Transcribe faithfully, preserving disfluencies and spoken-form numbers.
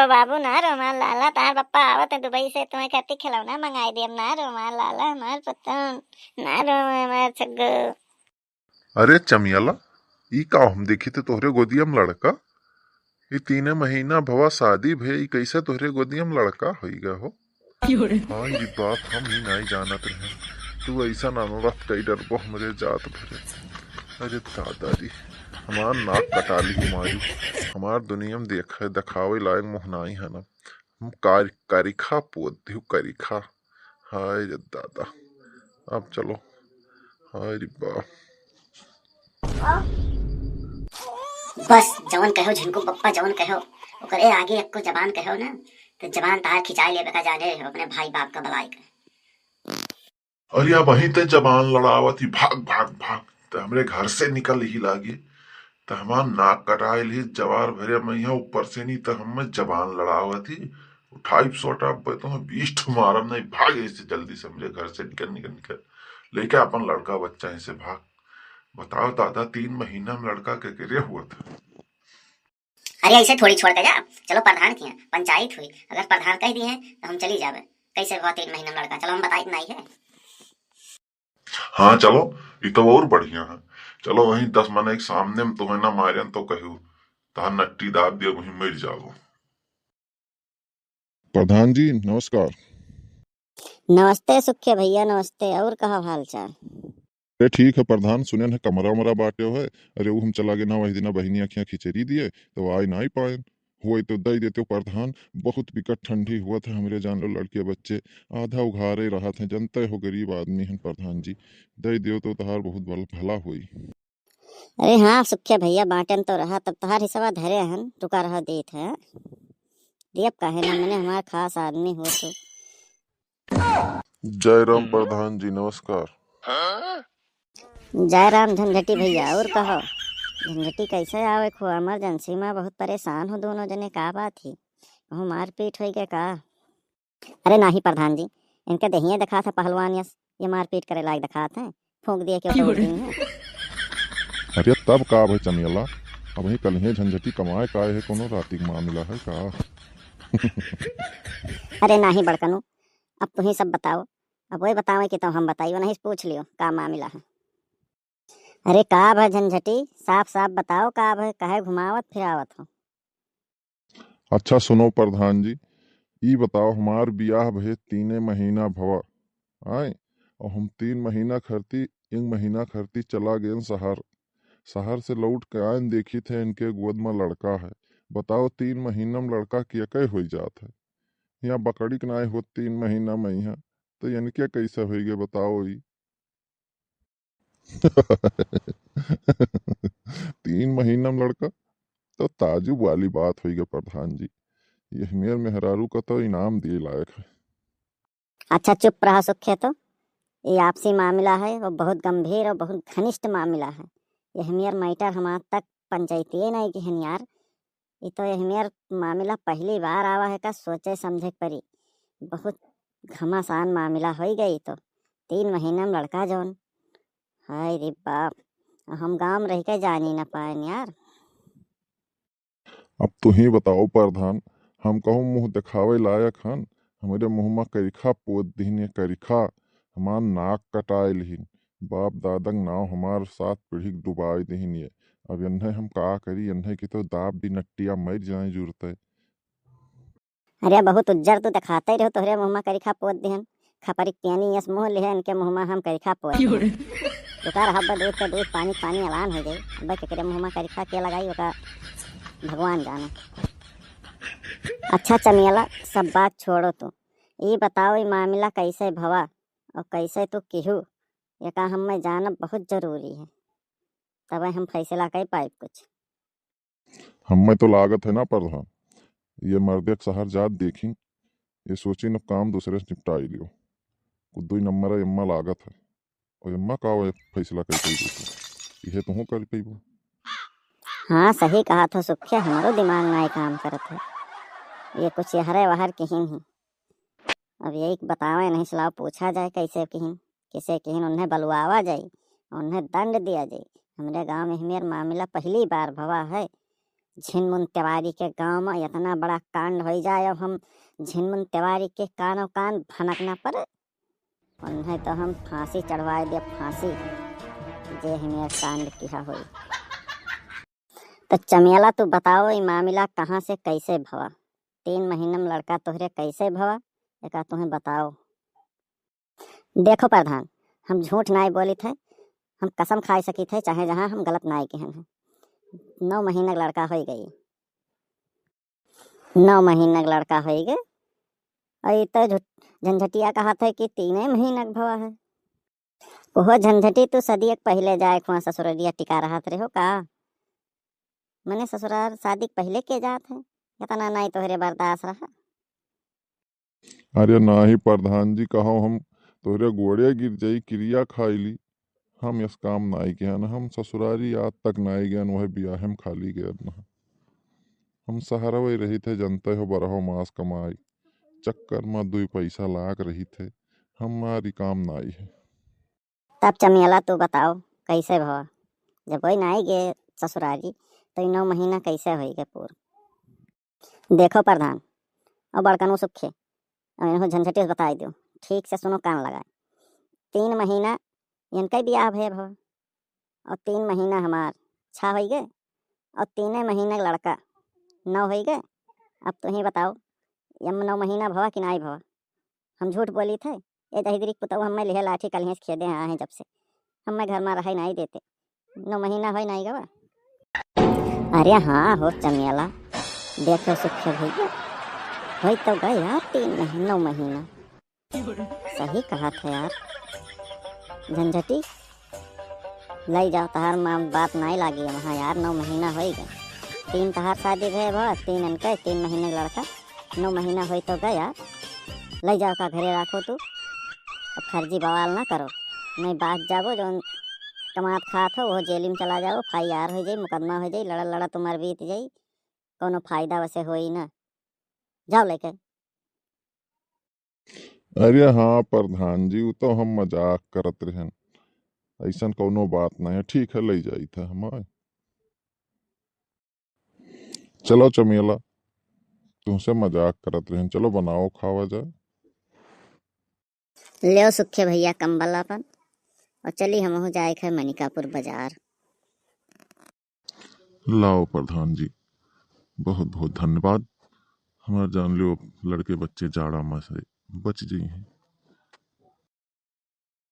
ओ बाबू, ना रो हमार लाला, तार पप्पा आवत है दुबई से, तुम्हें खातिर खिलौना मंगाई दियब। ना रो हमार लाला, हमार पुतन, ना रो हमार छग्गू। अरे चमियाला, ई का हम देखी थे तोहरे गोदिया में लड़का? ई तीने महीना भवा शादी भे, ई कैसे तोहरे गोदिया में लड़का होई गए हो? क्यों रे? हाँ, ई बात हम ही नहीं जानत रहे। तू ऐसा अनर्थ कई डरबो हमरे जात भरे। अरे दादा रे, हमार नाक कटा ली मारी। हमार दुनिया में देखे, देखावे लायक मुँह नाई है ना। हम कार-, करिखा पोत दिहु, करिखा। हाय रे दादा, अब चलो। हाय रे बाप। बस, जवन कहो झिनकू पप्पा, जवन कहो, ओकरे आगे एको जबान कहो ना, तो जबान तार खिंचाई लेबे का जाने अपने भाई बाप का बलाई का। अरे, अबहीं ते जबान लड़ावत ही, भाग, भाग, भाग, ते हमरे घर से निकल ही लागे, ते हमार नाक कटाए ली, जवार भरे मइहाँ ऊपर से नहीं, ते हमें जबान लड़ावत ही, उठाई सोटा, अब तो हम बीस ठो मारब नहीं, भाग ऐसे जल्दी से हमरे घर से निकल, निकल, निकल, लेके अपन लड़का बच्चा ऐसे भाग। बताओ दादा, तीन महीना में लड़का के करे हुआ था। अरे, ऐसे थोड़ी छोड़ के जा, चलो प्रधान की यहाँ पंचायत हुई, अगर प्रधान कह दिए हैं तो हम चली जाबे। कैसे हुआ तीन महीना में लड़का, चलो हम बताई नहीं है। हाँ चलो, ये तो और बढ़िया है। चलो वहीं दस मने के सामने में तुम्हें ना मारन तो कहू, तहार नट्टी दाब दिया, वहीं मर जाओ। प्रधान जी नमस्कार। नमस्ते सुखे भैया, नमस्ते। और कहा हाल चाल? अरे ठीक है प्रधान, सुनेन है कमरा उमरा बाटे है। अरे वो हम चला गए ना वही दिना बहिनिया खिया खिचड़ी दिए, तो आए ना ही पाएन। हुए तो दे देते प्रधान, बहुत बिकट ठंडी हुआ था हमरे जान लो लड़के बच्चे, आधा उघारे रहत हैं, जनते हो गरीब आदमी हैं प्रधान जी, दे दियो तो तहार बहुत भल-, भला होई। अरे हाँ सुखे भैया, बाटन तो रहा, तब तहार हिसवा धरे हन, रुका रहा देत है, दियब काहे ना, मने हमार खास आदमी हो तो। जय राम प्रधान जी, नमस्कार। जय राम झंझटी भैया, और कहो, झंझटी कैसे आवे खो, emergency में बहुत परेशान हो दोनों जने, का बात ही, कहूँ मारपीट होई गए का? अरे नाही प्रधान जी, इनके देहिए दिखात है पहलवान यस, ये मारपीट करे लायक दिखात है, फूंक दिए क्यों क्यों रे? दी है। अरे तब का भाई चमेला, अब ही कल ही झंझटी कमाए का है, कोनो राती का मामला है का? अरे नाही बड़कनू, अब तुही सब बताओ, अब वही बतावे कि तो हम बताई, वो नहीं पूछ लियो का मामला है। अरे का भा झंझटी, साफ साफ बताओ का भा, काहे घुमावत फिरावत हो? अच्छा सुनो प्रधान जी, ई बताओ हमार बियाह भे तीने महीना भवा, आए, और हम तीन महीना खरती, एक महीना खरती चला गए शहर। शहर से लौट के आए देखी थे इनके गोद में लड़का है। बताओ तीन महीना में लड़का के कई हो जात है? यहाँ बकरी के नाई होत तीन महीना में यहाँ, तो इनके कैसे होई गए बताओ ई? तीन महीना में लड़का, तो ताजुब वाली बात होई गई प्रधान जी। यह मेर मेहरारू का तो इनाम दिए लायक है। अच्छा चुप रहा सुखे, तो ये आपसी मामला है, वो बहुत गंभीर और बहुत घनिष्ठ मामला है। यह मेर matter हमार तक पंचायती नहीं की हन यार। ई तो यह मेर मामला पहली बार आवा है का, सोचे समझे के परी। बहुत घमासान मामला होई गई तो। तीन महीना में लड़का जौन, हाय रे बाप, हम गाँव में रह के जानी ना पाएन यार। अब तू ही बताओ प्रधान, हम कहूँ मुँह दिखावे लायक हन? हमरे मुँह में करिखा पोत दिहन, ये करिखा, हमार नाक कटाए लिहिन। बाप दादा के नाव हमार सात पीढ़ी के डुबाए दिहिन ये। अब एन्हे हम का करी, एन्हे की तो दाब दी नट्टिया मर जाए जुरते। अरे बहुत उज्जर तू दिखाते रहो, तोहरे मुँह में करिखा पोत दिहन। खपरी के पियनी यस मुँह लिहे, इनके मुँह में हम करिखा पोत दिहन। रुका रहा अब्बे, दूध के दूध, पानी के पानी, अलान हो जाई। अब्बे केकरे मुँह में करिखा के लगाई, ओका भगवान जाने। अच्छा चमियला, सब बात छोड़ो तू, ई बताओ ई मामला कैसे भवा और कैसे तू किहू, ये का हमें जानब बहुत जरूरी है, तबे हम फैसला कर पाए कुछ। हमें तो लागत है ना प्रधान, ये मर्दे के शहर जात देखिन, ये सोचिन अब काम दूसरे से निपटाई लियो। कुछ दुई नंबर है, एम्मा लागत है। और एम्मा का वो फैसला कर पाई, इहे तुहूँ कर पाइबो। हाँ सही कहा था सुखे, हमारो दिमाग नाई काम करत है। ये कुछ यहरे वहर किहिन ही। अब यही बतावे नहीं सलाह पूछा जाए कैसे किहिन, किसे किहिन उन्हें बलुआवा जाए, उन्हें दंड दिया जाए। हमरे गाँव में हमेर मामला पहली बार भवा है, झिनमुन तिवारी के गाँव मा इतना बड़ा कांड होइ जाए, अब हम झिनमुन तिवारी के कानो कान भनक ना परे। उन्हें तो हम फाँसी चढ़वाए देब, फाँसी, जे हमें कांड किहा होई। तो चमेला, तू बताओ, ई मामिला कहाँ से कैसे भवा? तीन महीना में लड़का तोहरे कैसे भवा, एका तुहें बताओ। देखो प्रधान, हम झूठ नाई बोलित है, हम कसम खाई सकित है, चाहे जहाँ हम गलत नाई कहन है। नौ महीना के लड़का होई गई, नौ महीना के लड़का होई गए, और ई तो झूठ-, झंझटिया कहत है कि तीने महीना के भवा है। ओहो झंझटी, तू सदियक पहिले जाए खुआ ससुररिया टिका रहत रहो का? मने ससुरार शादी के पहिले के जात है, इतना नाई तोहरे बर्दाश्त रहा। अरे नाही प्रधान जी, कहो हम तोहरे गोड़े गिर जाई, किरिया खाई ली, हम यस काम नाई किहन, हम ससुरारी आज तक नाई गयन, वह बियाहे में खाली गयन न। हम शहरवे रहित है, जनते हो, बरहो मास कमाई, चक्कर में दुई पैसा लाग रहित है, हमारी काम नाई है। तब चमेला तू बताओ, कैसे भवा? जब वही नाई गे ससुरारी, तो ई नौ महीना कैसे होई गे पूर? देखो प्रधान, और बड़कनू सुखे, अब इनको झंझटी से बताई दो, ठीक से सुनो कान लगाए। तीन महीना इनका ही बियाह भय भवा, और तीन महीना हमार छा होई गए, और तीने महीना के लड़का नौ होई गए। अब तुहीं बताओ, ये नौ महीना भवा कि नाई भवा? हम झूठ बोली थे? ये दहिदरी के पुतऊ हमें लिहे लाठी कलिहें से खेदे आए हैं जब से। हमें घर में रहे नाई देते। नौ महीना होई नाई गवा। अरे हाँ हो चमेला, देखो सुखे भैया, होई तो गए यार तीन महीना, नौ महीना। सही कहा था यार झंझटी, लई जाओ, तहार माँ बात नाई लागी है वहाँ यार, नौ महीना होई गए। तीन तहार शादी भय भवा, तीन इनके, तीन महीने के लड़का, नौ महीना होई तो गया, लई जाओ का घरे राखो तू। अब फर्जी बवाल ना करो, नहीं बात जाबो, जौन कमात खात हो वो जेल में चला जाओ, एफ आई आर हो जाई, मुकदमा हो जाई, लड़ा लड़ा तुम्हार बीत जाई, कोनो फायदा वैसे होई ना। जाओ लेके। अरे हाँ प्रधान जी, वो तो हम मजाक करत रहन, ऐसन कोनो बात नहीं है। ठीक है, ले जाई था हम। चलो चमेला, तुमसे मजाक करत रहन, चलो बनाओ खावा जाए। लेओ सुखे भैया कंबल अपन, और चली हमहू जाए है मनिकापुर बाजार। लाओ प्रधान जी, बहुत बहुत धन्यवाद। हमार जान लियो लड़के बच्चे जाड़ा में से बच गई हैं।